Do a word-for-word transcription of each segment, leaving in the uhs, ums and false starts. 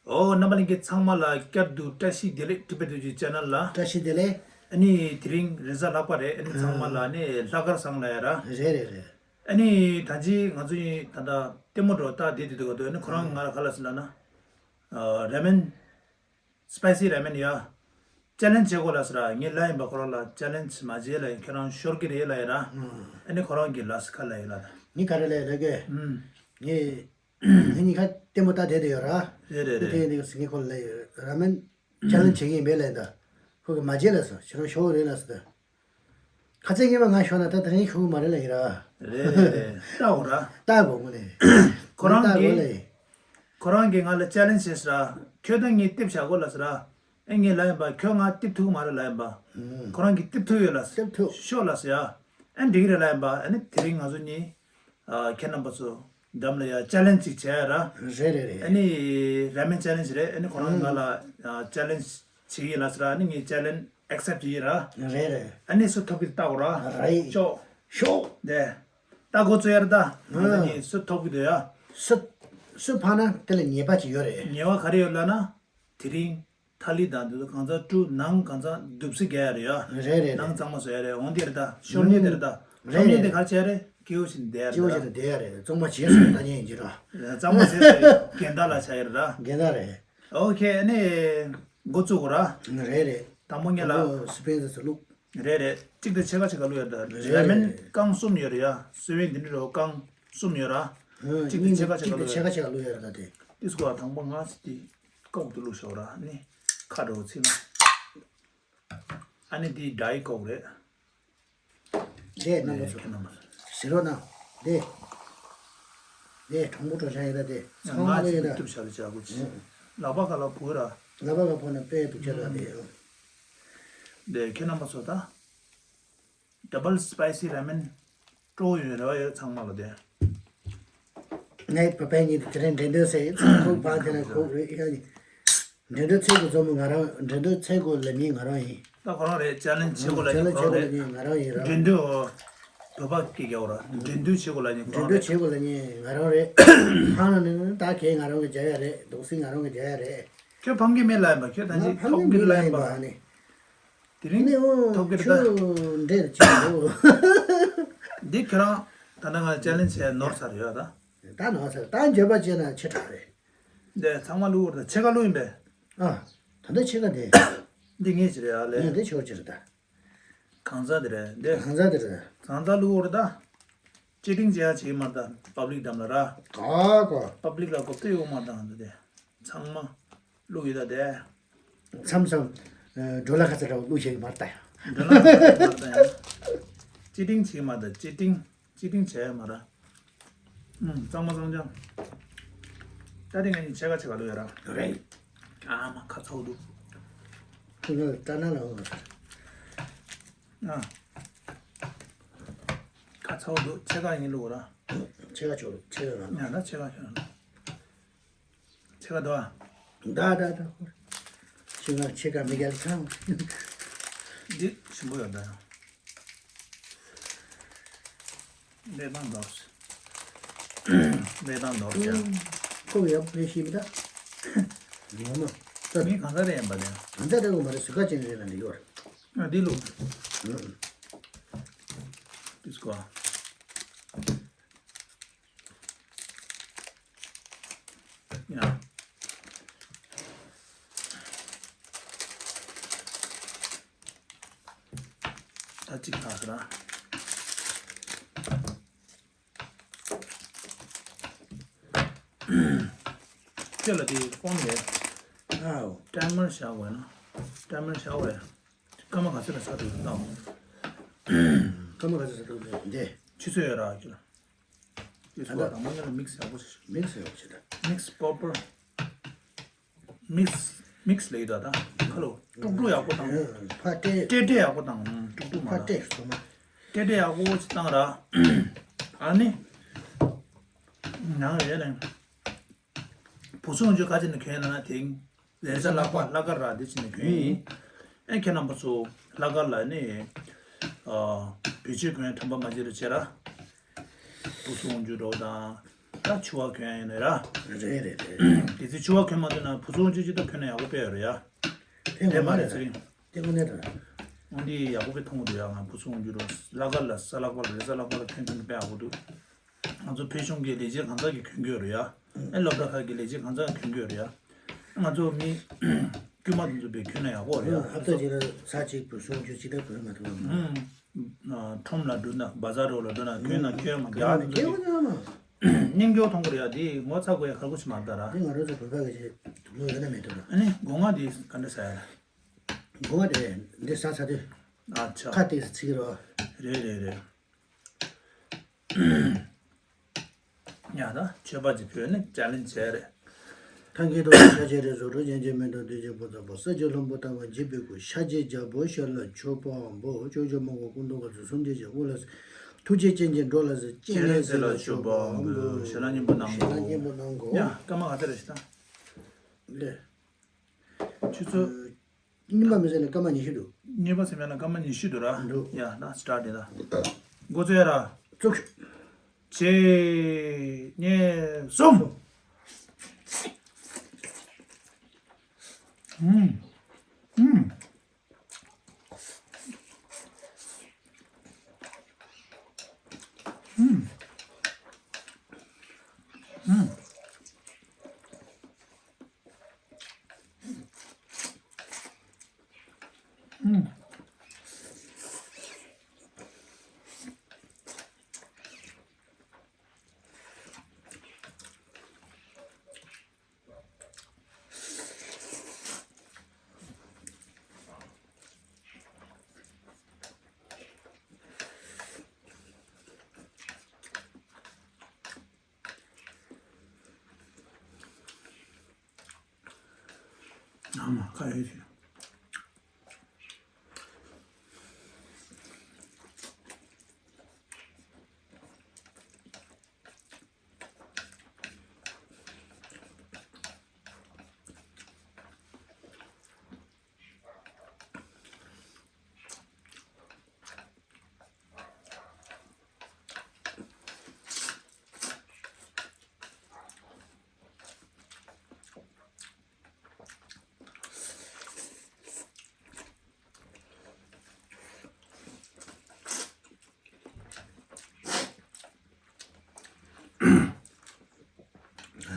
ཨོ། རྣམ་པ་ལྷན་རྒྱས་ཚང་མ་ལ་བསྐྱར་དུ་བཀྲ་ཤིས་བདེ་ལེགས། Tibet Veggie Channel ལ། བཀྲ་ཤིས་བདེ་ལེགས། ཨ་ནི་དེ་རིང་རེས་གཟའ་ལྷག་པ་རེད། ཨ་ནི་ཚང་མ་ལ་ཨ་ནི་ལྷག་དཀར་བཟང་ལབ་ཡ་ར། རེད་རེད་རེད། ཨ་ནི་ད་ཅི་ང་ཚོ་ཡིན་ད་ལྟ་ལྟད་མོ་འགྲོ་ལྟ་བསྡད་དུས་སྐབས་དུ། ཨ་ནི་ཁོ་རང་ང་ལ་ག་ལབ་སོང་ལབ་ན། ར་མེན། སི་པའི་སི་ར་མེན་ཡ། ཅེ་ལེན་ཇི་བྱེད་དགོས་ལབ་ཟེར་ར། ངའི་ལབ་ཡིན་པ། ཁོ་རང་ལ་ཅེ་ལེན་ཇི་མ་བྱེད་ལབ་ཡིན། ཁྱོད་རང་ཤོར་གི་རེད་ལབ་ཡིན་ར། ཨ་ནི་ཁོ་རང་གིས་ལབ་སོང་། ག་ལབ་ཡིན་ལབ་ད། ངས་ག་རེ་ལབ་ཡིན་ལབ་གི། ཨུམ། ངས་ངས་གཉིས་ཀ་ལྟད་མོ་ལྟ་བསྡད་དེ་ཡོད་ར། རེད་རེད་དེ་རེད། དེ་ནས་ངས་ཁོ་ལ་ལབ་ཡིན། ར་མེན་ཅེ་ལེན་ཇི་བྱེད་ཀྱི་ཡིན་པས་ལབ་ཡིན་ད། ཁོ་གིས་མ་བྱེད་ལབ་སོང་། ཁྱོད་རང་ཤོར་གི་རེད་ལབ་སོང་ད། ཁ་ཚིག་སྔོན་མ་ང་ཤོར་ན་ད་དེ་རིང་ཤོར་གི་མ་རེད་ལབ་ཡིན་ར། རེད་རེད་རེད། ལྟ་འོ་ར། ལྟ་དགོས་དངོས་གནས། ཁོ་རང་ལྟ་དགོས་གིས་ལབ་ཡིན། ཁོ་རང་གིས་ང་ལ་ཅེ་ལེན་ཇི་བྱེད་ཟེར་ར། ཁྱོད་དང་ངས་ལྟེབ་བྱ་དགོས་ལབ་ཟེར་ར། ཨེ་ངས་ལབ་ཡིན་པ། ཁྱོད་ང་ལྟེབ་ཐུབ་ཀྱི་མ་རེད་ལབ་ཡིན་པ། ཨུམ། ཁོ་རང་གིས་ལྟེབ་ཐུབ་ཡོད་ལབ། ལྟེབ་ཐུབ། ཤོག་ལབ་ཟེར་ཡ། ཨེ་འགྲིག་གི་རེད་ལབ་ཡིན་པ། ཨ་ནི་དེ་རིང་ང་ཚོ་གཉིས། ཨ། ཁྱེད་རྣམ་པ་ཚོ་འགྲམ་ལ་ཡ་ཅེ་ལེན་ཇི་ཅིག་བྱས་ཡ་ར། རེད་རེད་རེད། ཨ་ནི་ར་མེན་ཅེ་ལེན་ཇི་རེད། ཨ་ནི་ཁོ་རང་ང་ལ་ཨ་ཅེ་ལེན་ཇི་བྱེད་ཀྱི་ཡིན་ལབ་ཟེར་ར། ཨ་ནི་ངས་ཅེ་ལེན་ཇི་ཨེག་སེབ་བྱེད་ཀྱི་ཡིན་ར། རེད་རེད། ཨ་ནི་སུ་ཐོབ་ཀྱི་ལྟ་དགོས་ར། རེད། ཤོག་ཤོག་དེ། ལྟ་འགོ་ཚུགས་ཡ་ར་ད། ཨ་ནི་སུ་ཐོབ་ཀྱི་འདུག་ཡ། སུ་སུ་འཕངས་ན་དེ་ལ་ཉེས་པ་ཅིག་ཡོད་རེད། ཉེས་པ་ག་རེ་ཡོད་ལབ་ན། དེ་རིང་ཐ་ལི་དང་དེ་ཚོ་གང་ཚང་དཀྲུག། ནང་གང་ཚང་རྡུབ་སེ་རྒྱག་ཡ་རེད་ཡ། རེད་རེད་རེད། ནང་གཙང་མ་བཟོ་ཡ་རེད། འོང་དེ་རེད་ད། ཤོར་ཉེན་དེ་རེད་ད། རེད་ཤོར་ཉེན་དེ་རེད། ག་རེ་བྱས་རེད། སྐྱིད་པོ་ཞིག་བསྡད་ཡ་རེད་སྐྱིད་པོ་ད། ཞིག་བསྡད་ཡ་རེད། གཙང་མ་བྱས་སོང་ད་ཉན་གྱི་ར། གཙང་མ་བྱས་སོང་། རྒན་བདག་ལ་ཆགས་ཡ་རེད་ར། རྒན་བདག་རེད། ཨོ་ཁེ། ཨ་ནི་འགོ་བཙུགས་དགོས་ར། རེད་རེད། དང་པོ་ངས་ལ། དང་པོ་སི་པན་སི་ལུག་རེད་རེད། གཅིག་དང་ཕྱེད་ཀ་ཕྱེད་ཀ་བླུགས་ཡ་རེད་ད། རེད་རེད། ར་མེན་རྐང་གསུམ་ཡོད་རེད་ཡ། སི་པན་འདི་འདྲ་རོ་རྐང་གསུམ་ཡོད་ར། ཨ། གཅིག་དང་ཕྱེད་ཀ་ཕྱེད་ཀ་བླུགས་ཡ་རེད། གཅིག་དང་ཕྱེད་ཀ་ཕྱེད་ཀ་བླུགས་ཡ་རེད་ད་དེ། དེ་སྐོར་དང་པོ་ང་སི་ཏི། ཀོག་ཏུ་བླུགས་ཤོག་ར། ནི་ཁ་འགྲོ་ཚིག་ན། ཨ་ནི་འདི་ཌའི་ཀོག་རེད། དེ་རྣམ་པ་ཚོ། ཁྱེད་རྣམ་པ་ཚོ། ཟེར་རོགས་གནང་། དེ། དེ་གྲོང་པོ་གྲོང་ཤང་ཡིན་ད་དེ། ཚང་མ་ང་ལ་ཡིན་ད། ཏུབ་ཤ་ལ་ཅག་གུ་ཅི། ལག་པ་ག་ལ་བུ་ར། ལག་པ་ག་བུ་ན་དཔེ་སྡུག་ཅག་ར་དེ། དེ་ཁྱེད་རྣམ་པ་ཚོ་ད། ཌབ་བལ་སི་པའི་སི་ར་མེན་སྤྲོ་ཡོད་རེ་བ་ཡོད་ཚང་མ་ལ་དེ། ངའི་བུ་ཕའི་གཉིས་དེ་དེ་རིང་འགྲན་བསྡུར་ཟེར་ཡིན་ཚང་ཁོག་པ་དེ་ལ་ཁོག་རེད་ཡ་ནི། འགྲན་བསྡུར་ཚད་དགོས་ཚོ་མོ་ང་རང་འགྲན་བསྡུར་ཚད་དགོས་ལ་མི་ང་རང་ཡིན། ད་ཁོ་རང་རེད། ཅེ་ལེན་ཇི་བྱེད་དགོས་ལ་ཅེ་ལེན་ཇི་བྱེད་དགོས་ལ་ནི་ང་རང་ཡིན་ར། འགྲན་བསྡུར་བོད་པ་སྐད་རྒྱག་ར། འགྲན་བསྡུར་བྱེད་དགོས་ལ་ནི་ཁོ་འགྲན་རང་བསྡུར་རེད། བྱེད་དགོས་ལ་ནི་ང་རང་རེད། ཧང་ན་ནི་ད་གས་ང་རང་གི་རྒྱག་ཡ་རེད། རྡོག་སྲིན་ང་རང་གི་རྒྱག་ཡ་རེད། ཁྱོད་ཕམ་གི་མེད་ལ་ཡིན་པ། ཁྱོད་ད་ང་ཅི་ཕམ་གི་ཐོབ་གི་མེད་ལ་ལ་ཡིན་ཡིན་པ། པ་ནི། དེ་རིང་ནི་འོ་ཐོབ་གི་རེད་ད། ཁྱོད་འདྲེ་ཆེ་འོ། འདི་ཁྱོད་རང་ད་ལྟ་ང་ཅེ་ལེན་ཇི་བྱས་ནོར་ཚར་ཡོད་ད། ད་ནོར་ཚར། ད་འགྱོད་པ་བྱས་ན་ཆེ་དྲགས་རེད། འདི་ཚང་མ་བླུགས་རེད་ད། ཕྱེད་ཀ་བླུགས་ཡིན་པས། ཨ། ད་ལྟ་ཕྱེད་ཀ་འདི། འདི་ངས་ཅི་རེད་ཨ་ལས། ངས་འདི་ཆོག་ཅི་རེད་ད། གང་ཟག་འདི་རེད་འདི། གང་ཟག་འདི་རེད། གང་ཟག་བླུགས་རེད་ད། ཅི་ཏིང་བྱས་ཡ་བྱེད་མ་ད་པབ་ལིག་འགྲམ་ལ་ར། ག་ག་པབ་ལིག་ལ་གོ་བསྡད་ཡོད་མ་ད་འདི་དེ། ཚང་མ་བླུགས་ཡོད་ད་དེ། མཚམས་མཚམས་ཨ་འགྲོ་ལ་ཁ་ཚ་འདྲ་བོ་བླུགས་བྱེད་ཀྱི་མ་རེད་ད་ཡ། འགྲོ་ལ་ཁ་ཚ་མ་རེད་ད་ཡ། ཅི་ཏིང་བྱེད་མ་ད་ཅི་ཏིང་། ཅི་ཏིང་བྱས་མ་ར། ཨུམ། གཙང་མ་གཙང་རྐྱང་། ད་དེ་ང་གཉིས་ཕྱེད་ཀ་ཕྱེད་ཀ་བླུགས་ཡ་ར། རེད། ཨ་མ་ཁ་ཚ་བོ་འདུག་ཁོ་ཚོ་ལ་ལྟ་ན་ལ་འོ། ཨ། ཁ་ཚ་བོ་འདུག་ཕྱེད་ཀ་ཡིན་བླུགས་ར། ཕྱེད་ཀ་ཆོག་ཕྱེད་ཀ་ར། ཡ་ད་ཕྱེད་ཀ་ཆོག་ཕྱེད་ཀ་འདུག་ཨ། ད་ད་ད། ཕྱེད་ཀ་ཕྱེད་ཀ་མི་རྒྱལ་ཚང་། འདི་ཞིམ་པོ་ཡོད་ད། འདི་དང་འདོར། འདི་དང་འདོར་ཀྱང་། ཁོ་ཡག་པོ་ཞིམ་ད། ངོ་མ། ད་མི་གང་ཟག་རེད་ཡིན་པ་དེ། གང་ཟག་རེད་གོ་མ་རེད། སུ་ག་ཅན་རེད་ལ་འདི་ཡོད། ཨ་འདི་ལུག་འདི་སྐོར། ཡ། ད་གཅིག་ལྟ་ཟེར་ན། ཁྱོད་ལ་དེ་ཕོན་རེད། ཨའོ། ཊའི་མར་བཞག་དགོས་ན། ཊའི་མར་བཞག་དགོས། སྐར་མ་ག་ཚོད་ལ་ཚར་འདུག་ལྟ། སྐར་མ་ག་ཚོད་ཚར་འདུག་འདི། ཆུ་ཚོད་ཡོད་ར་ཁྱོད། དེ་ཚོ་ད་མ་ཉལ་ལ་མིག་སི་ཡག་པོ་ཞིག་མིག་སི་ཡག་པོ་ཞིག་ད། མིག་སི་པོ་པར། མིག་སི། མིག་སི་ལབ་ཡོད་ད་ད། ཁ་ལོ། དཀྲུག་དཀྲུག་ཡག་པོ་བཏང་། ཕ་སྤྲད། སྤྲད་སྤྲད་ཡག་པོ་བཏང་། དཀྲུག་དཀྲུག་མ་ཕ་བཏང་། སྤྲད་སོང་མ། སྤྲད་སྤྲད་ཡག་པོ་ཞིག་བཏང་ར། ཨ་ནི། ནང་རེད་ལན། བུ་སུ་འོང་ཆུ་ཁ་ཅིག་ནས་གྱོན་ན་ན་དེང་། རེས་གཟའ་ལྷག་པ་ལྷག་དཀར་ར་དེ་ཅི་ནས་གྱོན་ཡིན། ཨེ་ཁྱེད་རྣམ་པ་ཚོ་ལྷག་དཀར་ལ་ནི། ཨ། བེད་སྤྱོད་གྱོན་དྲན་པ་མ་བརྗེད་རོགས་བྱེད་ར། བུ་སུ་འོང་ཆུ་འགྲོ་དང་། ད་ཕྱུ་པ་གྱོན་ཡ་ཡིན་ནོ་ར། རེད་རེད་རེད། དེ་ཚེ་ཕྱུ་པ་གྱོན་མ་ཐུབ་ན་བུ་ཚོ་ཅི་ཅི་ད་གྱོན་ན་ཡག་པོ་དཔེ་ཡོད་རེད་ཡ། དེ་དངོས་གནས་རེད། ཚེ་རིང་། དེ་དངོས་གནས་རེད། འོན་ཏེ་ཡག་པོ་དཔེ་མཐོང་གི་འདུག་ཡ། ང་བུ་ཚོ་འོང་རྒྱུ་རུ་ལྷག་དཀར་ལ་ས་ལྷག་པ་ལ་རེད། ས་ལྷག་པ་ལ་གྱོན་ཐུབ་ན་དཔེ་ཡག་པོ་འདུག་ང་ཚོ་བོད་གཞུང་གི་ལས་བྱེད་གང་ཟག་གིས་གྱོན་གྱི་ཡོད་རེད་ཡ། ཨེ་སློབ་གྲྭ་ཁག་གི་ལས་བྱེད་གང་ཟག་གིས་གྱོན་གྱི་ཡོད་རེད་ཡ། ང་ཚོ་མི་དཀྱུས་མ་དེ་ཚོ་དཔེ་གྱོན་ན་ཡག་པོ་རེད་ཡ། ཨ་ད་ཅིག་ལ་ས་གཅིག་པུ་སོང་རྒྱུ་ཅི་འདྲ་གྱོན་མ་ཐུབ་བམ། ཨུམ། ཁྲོམ་ལ་འགྲོ་ན་བ་ཛར་རོ་ལ་འགྲོ་ན་གྱོན་ན་གྱོན་མ་རྒྱག་དེ་ཚོ་དཔེ། སྙིང་རྗེ་མཐོང་གི་རེད་ཡ། དེ་ངོ་ཚ་དགོས་ཡ་ཁག་པོ་ཞིག་མ་རེད་ད་ར། འདི་ང་རང་ཚོ་བོད་པ་གི་ཆེད་དུ་ལོ་ཡོད་ན་མེད་དོ་ར། ཨ་ནི་སྒོ་ང་དེ་ག་འདྲ་ཟ་ཡ་ར། སྒོ་ང་དེ་འདི་ཟ་ཚ་དུས། ཨ་ཆ། ཁ་ཏིག་ཙམ་ཚིག་རོ། རེད་རེད་རེད། ཡ་ད་ཆོས་པ་ཅིག་བོད་ནས་ཅ་ལན་བྱས་རེད། ཐང་གི་ཏོག་ཤ་ཆེ་རེ་བཟོ་འཕྲོ་ཅན་ཅན་མེ་ཏོག་དུས་ཆེན་པོ་ཚོགས་པ་ས་ཆུ་ལྷུན་པོ་ལྟ་བུ་འཇིགས་པའི་སྐུ་ཤ་ཆེ་རྒྱལ་པོ་ཤར་ལ་མཆོད་པ་འབུལ། ཅོ་ཅོ་མོ་གོ་སྐུ་མདོག་དཀར་ཚོ་སུམ་ཅེ་ཅེ་དབུ་ལ་ཐུགས་རྗེ་ཅན་ཅན་འགྲོ་ལ་ཟེར་སྤྱན་རས་གཟིགས་ལ་མཆོད་པ་འབུལ། ཞེ་དྲག་སྙན་པོ་གནང་གོ། ཞེ་དྲག་སྙན་པོ་གནང་གོ། ཡ་སྐར་མ་ག་ཚོད་རེད་ཞེ་ད། ལེ། ཆུ་ཚོད། གཉིས་པ་མི་ཟེར་ན་སྐར་མ་ཉི་ཤུ་འདུག་གཉིས་པ་ཟེར་ན་སྐར་མ་ཉི་ཤུ་འདུག་ར། འདུག་ཡ་ད་སི་ཊར་ཊི་དེ་ད། འགོ་ཚུགས་ཡ་ར། བཙུགས། གཅིག་གཉིས། གསུམ། ཨུམ། ཨུམ། ཨུམ། ཨུམ། ཨུམ། ཨ་མ་ཁ་ཡོད་ཞིག་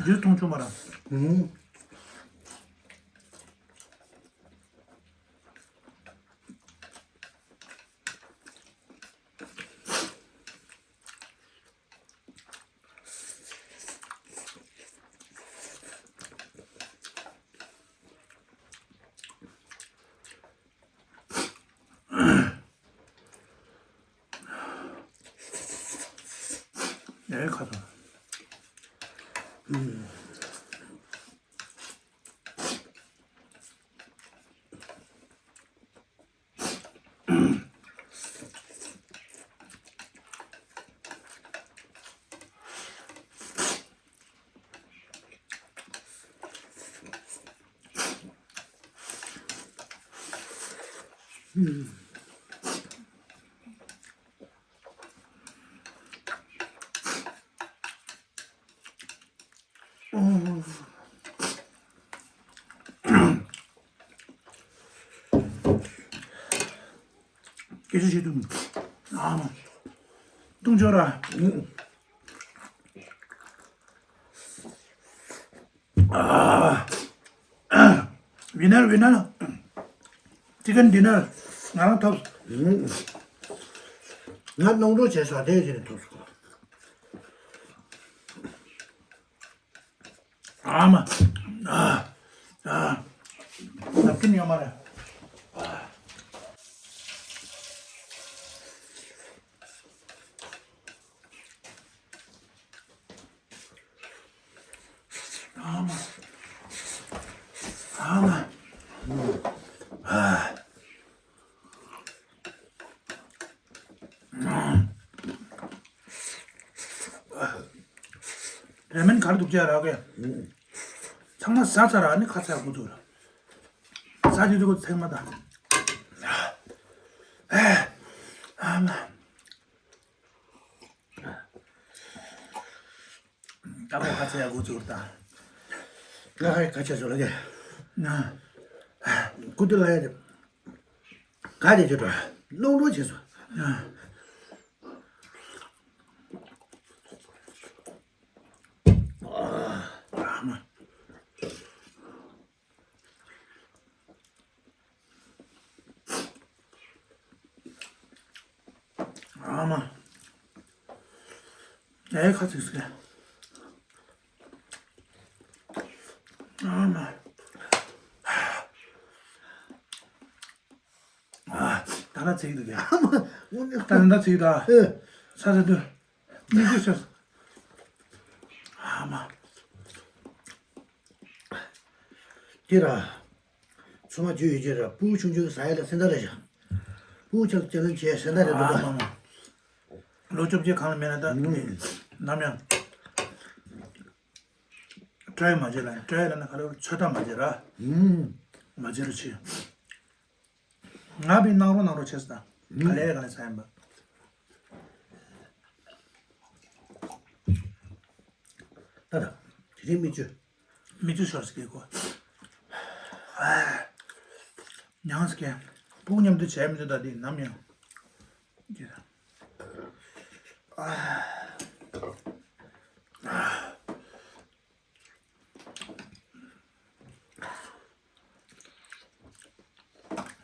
འདིར་མཐོང་ཆུང་མ་ར། ཨུམ། ཨེ་ཁ་ཐོག་སྐད་ཆ་བཤད་དུས། ཨ་མ། བཏུང་ཆོག་ར། ཨ། ཝི་ནར་ཝི་ནར། ཅི་ཀན་ཌི་ནར་ང་རང་ཐོབ། ང་སྣང་གྲོགས་བྱས་སོང་དེ་བྱས་ནས་ཐོབ་སོང་། ཨ་མ། ཨ། ཨ། ནབ་ཀིན་ཡོད་མ་རེད། ཨ་མ། ཨ་མ། ཨ། ར་མེན་ག་རེ་འདུག་ཅེས་རག་གི། ཚང་མ་ཟ་ཚར་ར་ནི་ཁ་ཚར་དགོས་འདུག་ར། ཟ་དུས་དུས་ཚང་མ་ད། ཨ་མ། ད་ཁོ་ཁ་ཚ་ཡ་འགོ་ཚུགས་ད། ང་ཧ་ཁ་ཆེ་སོ་ལ་གེ། ན། ཀུ་ཏི་ལ་ཡ་དེ། ག་དེ་ཆེ་དྲ། རླུང་འགྲོ་ཆེ་སོ། ན། ཨ་མ། ཨ་མ། ཨེ་ཁ་ཚིག་ཟེར། ཨ་མ། ཨ། ད་ལྟ་ཚིག་འདུག་གས། ཨ་མ། ད་ལྟ་ཚིག་ད། ཨེ། ས་ས་དུ། མིག་ཆུ་ཤོར། ཨ་མ། ཁྱེད་ར། ཚོད་མ་བྱུང་ཡོད་ཀྱི་ར། སྤུ་གུ་ཆུང་ཆུང་ཟ་ཡ་ལ་སེམས་ཐག་རེད་ཤག་སྤུ་གུ་ཆ་ལ་ཅི་ལ་བྱས་སེམས་ཐག་རེད་འདུག་ཨ་ད། མ་མ། ལོ་བཅོ་བརྒྱད་གང་ལ་མེད་ན་ད། ཨུམ། ནམ་ཡང་། ཊ་རའི་མ་བྱེད་ལ། ཊ་རའི་ལ་ན་ག་ལེར་ཚོད་ལྟ་མ་བྱེད་ར། ཨུམ། མ་བྱེད་རུ་ཆེ། ང་བི་གནང་རོགས་གནང་རོགས་བྱས་སོང་ད། ཨུམ། ག་ལེ་ག་ལེ་ས་ཡིན་པ། ད་ད། དེ་རིང་མི་བཅུ། མི་བཅུ་ཤོར་ཟེར་གི་གོ། ཨ། མྱངས་ཟེར་གི། སྤུ་གུ་མཉམ་དུ་བྱས་མི་འདུག་ད་འདི་ནམ་ཡང་། ཨ།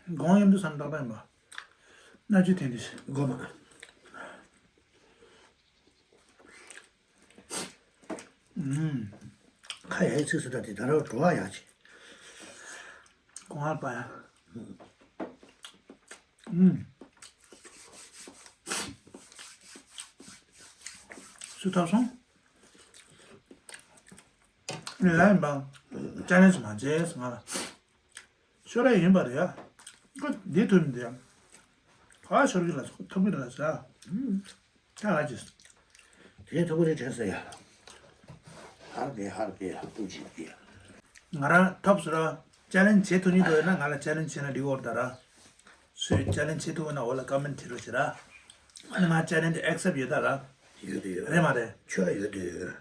དགོང་ཡོང་དུས་སམ་ཏག་ཏག་ཡིན་པ། སྣ་ཆུ་འཐེན་ཏེ་ཤི། དགོ་མ། ཨུམ། ཁ་ཡ་ཡི་ཚིགས་སུ་ད་དེ་ད་ར་བྲོ་བ་ཡག་ཆེ། དགོང་ཧར་པ་ཡ། ཨུམ། སུ་ཐབས་སོང་། ལ་ཡིན་པ། ཅ་ལན་སི་མ་བྱེད་ང་ལ། ཤོར་ཡ་ཡིན་པ་རེད་ཡ། ཁོ་འདི་ཐུབ་མི་འདུག་ཡ། ག་ཤོར་གི་ལ་ཐུབ་གི་རེད་ལ་ཟ། ད་ལ་ཅི། དེ་ཐུབ་གི་རེད་དྲན་ས་ཡ། ཧར་གེ་ཧར་གེ་ཧ་ཏུ་ཅིག་གེ། ང་རང་ཐོབ་སུ་ར། ཅ་ལན་སི་བྱེད་ཐུབ་མི་འདུག་ཡོད་ན་ང་ལ་ཅ་ལན་སི་བྱེད་ན་འགྲིག་གི་རེད་ད་ར། སུས་ཅ་ལན་སི་བྱེད་ཐུབ་ན་འོ་ལ་ཀ་མེན་ཊི་བྲིས་རོགས་བྱེད་ར། ཨ་ནི་ང་ཅ་ལན་སི་ཨེག་སེབ་ཡོད་ད་ར། ཡོད་དེ་ཡོད། རེད་མ་རེད། ཁྱོད་ལ་ཡོད་དེ་ཡོད།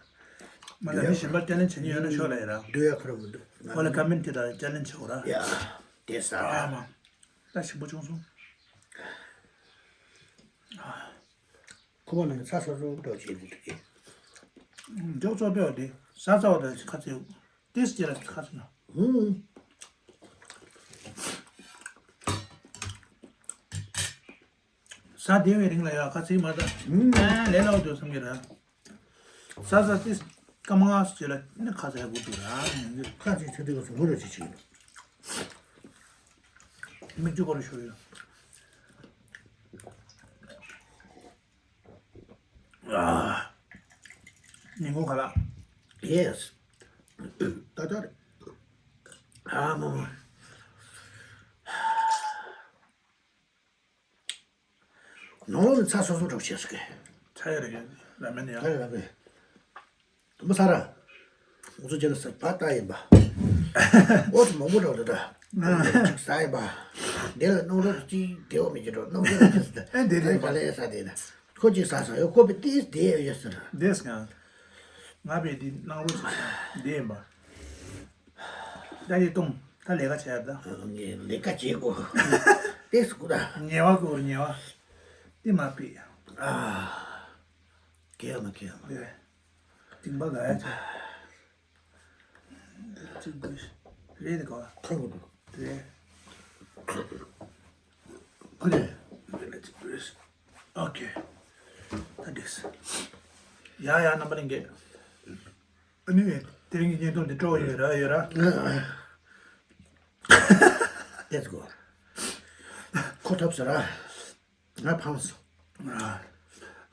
མ་ད་མི་གཞན་པ་ཅ་ལན་སི་བྱེད་མཁན་ཡོད་ན་ཤོག་ལ་ཡ་ར། འདུག་ཡ་ཁོ་ར་མི་འདུག་འོ་ལ་ཀ་མེན་ཊི་བྲིས་ད་ཅ་ལན་སི་བྱེད་གོ་ར། ཡ། དེ་ས། ཨ་མ། ད་ཞིམ་པོ་བྱུང་སོང་། ཁོ་པ་ནི་ཚ་ས་སོ་འགྲོ་བྱེད་དུ་འདུག་གི། འཇོག་ཚོགས་པའི་འོག་དེ་ས་ཚ་བ་དང་ཁ་ཚེ་ཏིས་ཅེ་ལ་ཁ་ཚེ་ན། ཧུམ། ས་དེ་བའི་རིང་ལ་ཡ་ཁ་ཚེ་མ་ད། ཧུམ། ཨ་ལས་ལའོ་དུ་བསམ་གི་ར། ས་ས་ཏིས་ཀ་མ་ང་སུ་ཅེ་ལ་ནི་ཁ་ཚེ་ཡ་གུ་དུ་ར། ཁ་ཚེ་ཚེ་དེ་ག་སུ་ཧུ་ར་ཅི་ཅི། མིག་ཆུ་སྐོར་ཞུ་ཡོད། ཉིན་གུང་ཁ་ལག Yes. ད་ལྟ་རེད། ཨ་མ་མ། ནང་ལོགས་ནས་ཚྭ་སོ་སོ་འགྲོ་བྱས་སོ་གི། ཚྭ་ཡ་རེད་ལ་མེན་ཡ། ཚྭ་ཡ་རེད་ལ་མེན། དུམ་བུ་ས་ར། ང་ཚོ་རྒྱ་ལ་ས་བ་ལྟ་ཡིན་པ། འོ་ཚོ་མང་པོ་འགྲོ་འདུག་ད། ཅིག་ས་ཡིན་པ། འདི་ལ་སྣུམ་རོ་ཅིག་བདེ་བ་མི་འགྱུར་རོ་སྣུམ་རོ་ཅིག་ས། ཨེ་འདི་རེད་པ། ག་ལས་ས་དེ་ན། ཁོ་ཅིག་ས་ས་ཡོད་ཁོ་པའི་ཏིས་བདེ་ཡོད་ཡོད་ས་ར། བདེ་ས་གང་། ང་བས་འདི་སྣང་རོ་ཅིག་ས་བདེ་ཡིན་པ། ད་ཡི་གཏོང་། ད་ལས་ཀ་བྱས་ད། ངས་ལས་ཀ་བྱེད་དགོས། ཏེ་སུ་ད། ཉེ་བ་གོ་ཉེ་བ། ཏི་མ་པི། ཨ། གེ་མ་གེ་མ། ཡེ། ཏིང་པ་ག་ཡ་ཆ། ཅི་དགོས། རེད་གོ། ཁ་གོ་འདུག་རེད། ཁོ་རེད། རེད་ཅི་དགོས། ཨོ་ཁེ། ད་འགྲིགས། ཡ་ཡ་རྣམ་པ་ལྷན་རྒྱས། ཨ་ནི། དེ་རིང་གི་བརྙན་ཐུང་འདི་སྤྲོ་བ་ཡོད་ར་ཡོད་ར། ལེ་ཊི་གོ། ཁོ་ཐོབ་ཟེར་ར། ང་ཕངས་སོང་།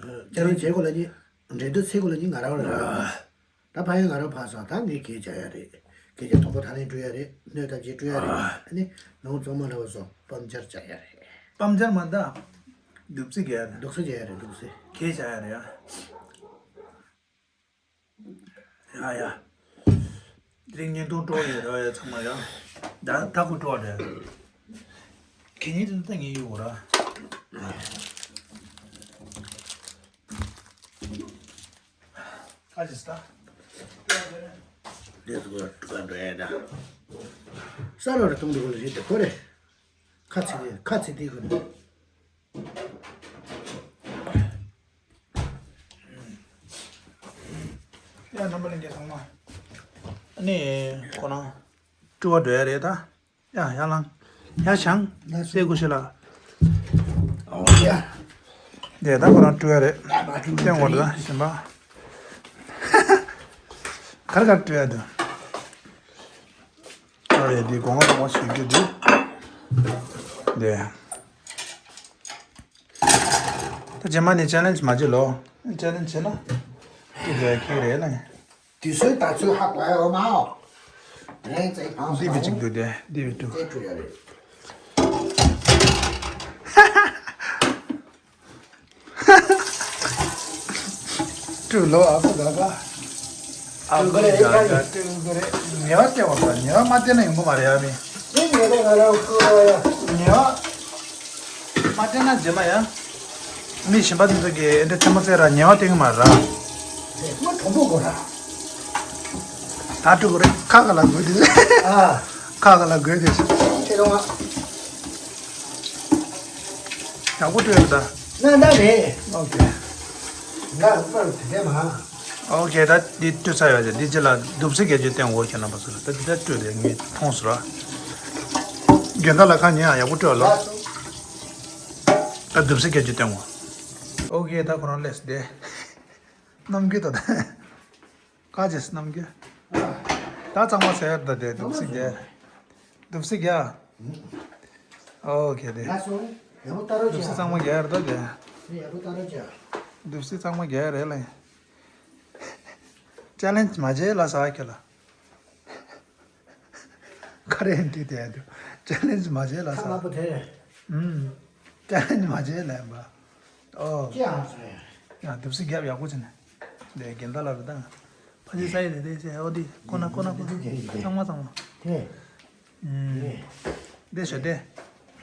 ཨ། ཅ་ལག་བྱེད་དགོས་ལ་ནི། འགྲན་བསྡུར་ཚེ་དགོས་ལ་ནི་ང་རང་ར། ད་ཕ་ཡང་ང་རང་ཕངས་སོང་ད་ངས་གས་བྱ་ཡ་རེད། གས་བྱ་དང་པོ་ཐ་ལན་འགྲོ་ཡ་རེད་སྣོད་ཐམས་ཅད་སྤྲོ་ཡ་རེད། ཨ་ནི། ནང་གཙང་མ་འདྲ་བ་སོགས་སྤམ་སྦྱར་བྱ་ཡ་རེད། སྤམ་སྦྱར་མ་ད། འདུག་སེ་གས་ཡ་རེད། འདུག་སེ་བྱ་ཡ་རེད་འདུག་སེ། གས་བྱ་ཡ་རེད་ཡ། ཡ་ཡ། དེ་རིང་བརྙན་ཐུང་སྤྲོ་ཡོད་ར་ཡ་ཚང་མ་ཡ། ད་ད་ཁུ་སྤྲོ་རེད། གད་སྙིགས་དེ་ད་ངས་གཡུག་ར། ཨ་ཅེ་སྟ། འདི་ཚོ་ག་འགྲོ་ཡ་ད། ས་ལོ་རེ་གཏོང་འགྲོ་གི་རེད་དེ་ཁོ་རེ། ཁ་ཚིག་དེ་ཁ་ཚིག་དེ་ཁོ་རེ། ཡ་རྣམ་པ་ལྷན་རྒྱས་ཚང་མ། ཨ་ནི་ཁོ་རང་སྤྲུལ་བ་འགྲོ་ཡ་རེད་ད། ཡ་ཡར་ལངས། ཡར་བཞེངས། ལགས་སོ། སེ་ཀུ་ཤི་ལ། ཨོ་ཡ། དེ་ད་ཁོ་རང་སྤྲུལ་བ་རེད། ཡ་མ་སྤྲུལ་བསྟན་འོར་ད་གཞན་པ། གར་གར་སྤྲུལ་ཡ་དུ། ཨ་རེ་འདི་སྒོ་ང་སྒོ་ང་ཞིག་རྒྱུ་འདུག་དེ། ད་རྗེས་མ་ནས་ཅེ་ལེན་ཇི་མ་བྱེད་ལོ། ཅེ་ལེན་ཇི་བྱེད་ན། ཀི་རེད་ཀི་རེད་ལ། དུས་ཚོད་ད་ཚོད་ཧ་གོ་ཡ་ཡོད་མ་ཨོ། དེ་རིང་ཙེ་ཕང་སོང་། འདི་བི་གཅིག་འདུག་དེ་འདི་བི་ཀྲུ། ཙེ་ཀྲུ་ཡ་རེད། ཀྲུ་ལོ་ཨ་ཁུ་ག་ག་ཨ་ཁུ་ག་ག་ཀྲུ་གུ་རེད། ཉེ་བ་སྟེར་བ་དང་ཉེ་བ་མ་སྟེར་ན་ཡོང་གི་མ་རེད་ཨ་མི། ཉེ་བ་མ་སྟེར་ན་རྗེས་མ་ཡང་། མི་གཞན་པ་དེ་ཚོ་གིས་ཨེ་འདྲ་ཐལ་མོ་རྩེ་ར་ཉེ་བ་སྟེར་གི་མ་རེད། མ་གྲོང་པོ་གོ་ར། ད་ཀྲུ་གུ་རེད་ཁ་ག་ལ་དགོས་དེ། ཨ། ཁ་ག་ལ་དགོས་དེ། ཁྱེད་རང་ཡག་པོ་སྤྲོད་ཡོད་ད། ན་ན་རེད། ཨོ་ཁེ། ང་ཨུ་པར་དེ་དེ་མ། ཨོ་ཁེ་ད་འདི་སྤྲོད་ཚར་ཡོད་ཅེ་འདི་རྗེས་ལ་དུབ་སེ་བརྒྱད་ཅུ་བསྟན་འོ་ཁྱེད་རྣམ་པ་ཚོ་ལ་ད་འདི་ད་སྤྲོད་དེ་ངས་མཐོང་སོང་ར། རྒན་ད་ལ་ཁ་ཉེ་ཡང་ཡག་པོ་སྤྲོད་ལོ། ད་དུབ་སེ་བརྒྱད་ཅུ་བསྟན་འོ། ཨོ་ཁེ་ད་ཁོ་རང་སླེབས་སོང་དེ། རྣམ་རྒྱུན་ད་ད། ཀ་ཅེས་རྣམ་རྒྱུན། ད་གཙང་མ་ཟེར་ད་དེ་དུབ་སེ་རྒྱ། དུབ་སེ་རྒྱ། ཨོ་ཁེ་དེ། ལགས་སོ། ཡག་པོ་ལྟ་རོགས་དུབ་སེ་གཙང་མ་རྒྱ་ཡར་ད་དེ། ཡག་པོ་ལྟ་རོགས་བྱ། དུབ་སེ་གཙང་མ་རྒྱ་ཡར་རེད་ལེ། ཅེ་ལེན་ཇི་མ་བྱེད་ལ་ཟ་ཁེ་ལ། ཁ་རེ་འདི་དེ་དུ་ཅེ་ལེན་ཇི་མ་བྱེད་ལ་ཁ་ས། དམར་པོ་དེ། ཨུམ། ཅེ་ལེན་ཇི་མ་བྱེད་ལ་ཡིན་པ། ཨོ། ཅི་ཨང་ཟེར། ཡ་དུབ་སེ་རྒྱབ་ཡག་པོ་བྱས་ནས། དེ་རྒན་ད་ལ་རུ་དང་། ཕ་ཅི་ས་ཡི་དེ་དེ་ཟེར་ཨོ་དེ་ཁོ་ན་ཁོ་ན་ཁོ་ན། དེ་དེ་དེ་ཚང་མ་ཚང་མ། དེ། ཨུམ། དེ། དེ་ཤོད་དེ།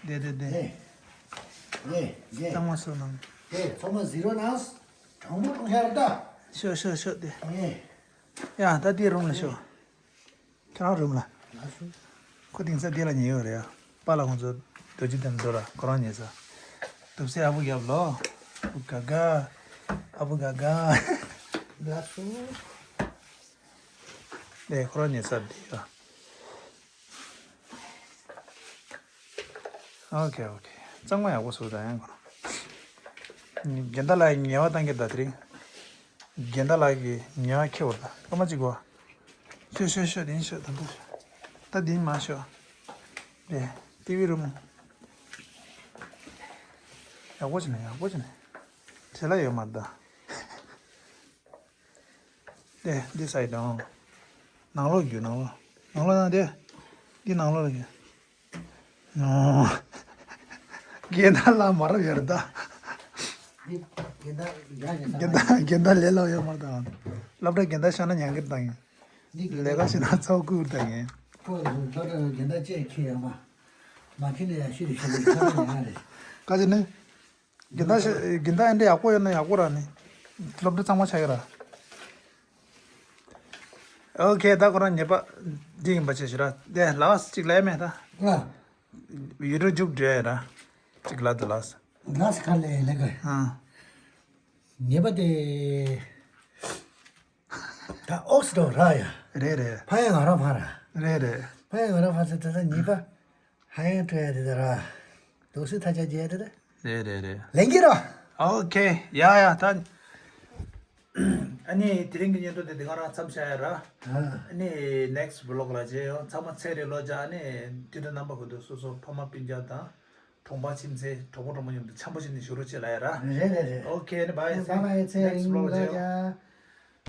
དེ་དེ་དེ། དེ། དེ་དེ། ཚང་མ་སོ་ནང་། དེ་ཚང་མ་ཟི་རོ་ནང་། དྲང་པོ་གཏོང་ཤར་ད། ཤོད་ཤོད་ཤོད་དེ། དེ། ཡ་ད་དེ་རུམ་ལ་ཤོད། ཁྱེད་རང་རུམ་ལ། ལགས་སོ། ཁོ་དེང་སང་འདི་ལ་ཉལ་ཡོད་རེད་ཡ། པཱ་ལགས་ཁོང་ཚོ་རྡོ་རྗེ་གདན་འགྲོ་ར་ཁོ་རང་ཉལ་ས། དུབ་སེ་ཨ་བུ་རྒྱབ་ལོ། ཨ་བུ་ག་ག་ཨ་བུ་ག་ག་ལགས་སོ། ཨེ་ཁོ་རང་ཉལ་ས་འདི་ཡ། ཨོ་ཁེ་ཨོ་ཁེ། གཙང་མ་ཡག་པོ་བཟོ་ད་ཡང་ཁོ་རང་། རྒན་ད་ལགས་ཉལ་བ་བཏང་གི་ད་དེ་རིང་། རྒན་ད་ལགས་ཀྱིས་ཉལ་བ་ཁེ་བོ་ད་སྐར་མ་གཅིག་གོ། ཤོད་ཤོད་ཤོད་དེ་ཤོད་དང་པོ་ཤོད། ད་དེ་མ་ཤོད། དེ་ཏི་ཝི་རུམ། ཡག་པོ་བྱས་ནས་ཡག་པོ་བྱས་ནས། བྱེད་ལ་ཡོད་མ་ད། དེ་འདི་སའི་དང་། ནང་ལོགས་རྒྱུ་ནང་ལོགས། ནང་ལོགས་ན་དེ། འདི་ནང་ལོགས་ལ་རྒྱུ། ནོ། རྒན་ད་ལ་མ་རབས་ཡོད་རེད་ད། འདི་རྒན་ད་རྒྱ་ཡིན་ས་རྒན་ད་རྒན་ད་ལས་སླ་ཡོད་མ་རེད་ད། སློབ་གྲྭ་རྒན་ད་ཤོར་ན་ཉན་གི་རེད་ད་ཡིན། འདི་རྒན་ལས་ད་ཀ་བྱེད་ན་ཚོགས་ཁུར་ད་ཡིན། ཁོ་སློབ་གྲྭ་རྒན་ད་ཅེས་ཁྱེད་ཡོད་མ། མ་ཁྱེད་ནས་ཡང་ཤི་རེ་ཤི་རེ་ཁྱེད་ནས་ཡང་རེད། ཀ་ཅི་ནི། རྒན་ད་ཤ་རྒན་ད་ཨེ་འདྲ་ཡག་པོ་ཡོད་ན་ཡག་པོ་ར་ནི། སློབ་གྲྭ་གཙང་མ་ཆགས་ཀྱི་ར། ཨོ་ཁེ་ད་ཁོ་རང་ཉེས་པ་འདི་ཡིན་པ་ཅེས་ཞུ་ར། དེ་ལགས་གཅིག་ལས་མེད་ད། ཡུ་ཊུབ་མཇུག་སྒྲིལ་ཡ་ར། གཅིག་ལ་དུ་ལགས། ལགས་ག་ལས་ལས་ག་ཨ། ཉེས་པ་དེ། ད་ཨོག་སི་དོ་ར་ཡ། རེད་རེད། ཕ་ཡ་ང་རང་ཕ་ར། རེད་རེད། ཕ་ཡ་ང་རང་ཕ་ཚེ་ད་ད་ཉེས་པ། ཧ་ཡང་སྤྲོད་ཡ་དེ་ད་ར། དུག་སེ་ཐ་ཆ་རྒྱས་དེ་ད། རེད་རེད་རེད། ལེན་གྱི་ར། ཨོ་ཁེ། ཡ་ཡ་ད། ཨ་ནི་དེ་རིང་གི་བརྙན་ཐུང་དེ་འདི་ག་རང་མཚམས་བཞག་ཡ་ར། ཨ་ནི་ནེག་སི་ཊི་བི་ལོག་ལ་མཇལ་ཡོང་། ཚང་མ་ཚེ་རིང་ལོ་བརྒྱ། ཨ་ནི་དུས་དང་རྣམ་པ་ཀུན་ཏུ་སོ་སོ་ཕ་མ་སྤུན་ཀྱག་དང་། གྲོང་པ་ཁྱིམ་མཚེས་གྲོགས་པོ་གྲོགས་མོ་མཉམ་དུ་འཆམ་པོ་བྱས་ནས་བཞུགས་རོགས་བྱེད་ལ་ཡ་ར། རེད་རེད་རེད། ཨོ་ཁེ། ཨ་ནི་བྷའི། ཨ་ནི་བྷའི་བྷའི། ཚེ་རིང་ལོ་བརྒྱ།